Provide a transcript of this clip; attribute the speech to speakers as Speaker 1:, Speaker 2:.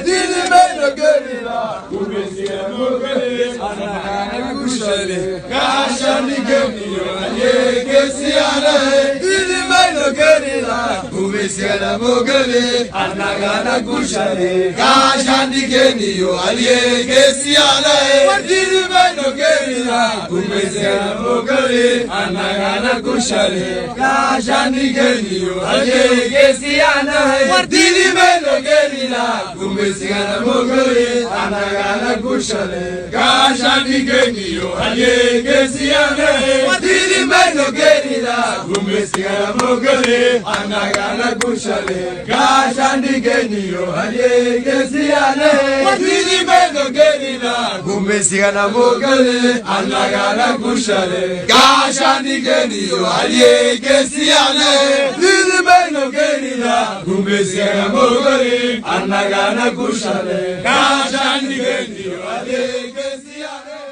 Speaker 1: Diidi mayno geerida, gumaysigana moogolin, annagana guushale. Gaashaandhigeenniyo halyey geesiyaanahay. Diidi mayno geerida, gumaysigana moogolin, annagana guushale. Gaashaandhigeenniyo halyey geesiyaanahay. Diidi mayno geerida, gumaysigana moogolin, annagana guushale. Gaashaandhigeenniyo halyey geesiyaanahay. Diidi mayno geerida, gumaysigana moogolin, annagana guushale. Gaashaandhigeenniyo halyey geesiyaanahay. Diidi mayno geerida, gumaysigana moogolin, annagana guushale. Gaashaandhigeenniyo halyey geesiyaanahay. Diidi mayno geerida, gumaysigana moogolin, annagana guushale. Gaashaandhigeenniyo halyey geesiyaanahay. Diidi mayno geerida, gumaysigana moogolin, annagana guushale. Gaashaandhigeenniyo halyey geesiyaanahay.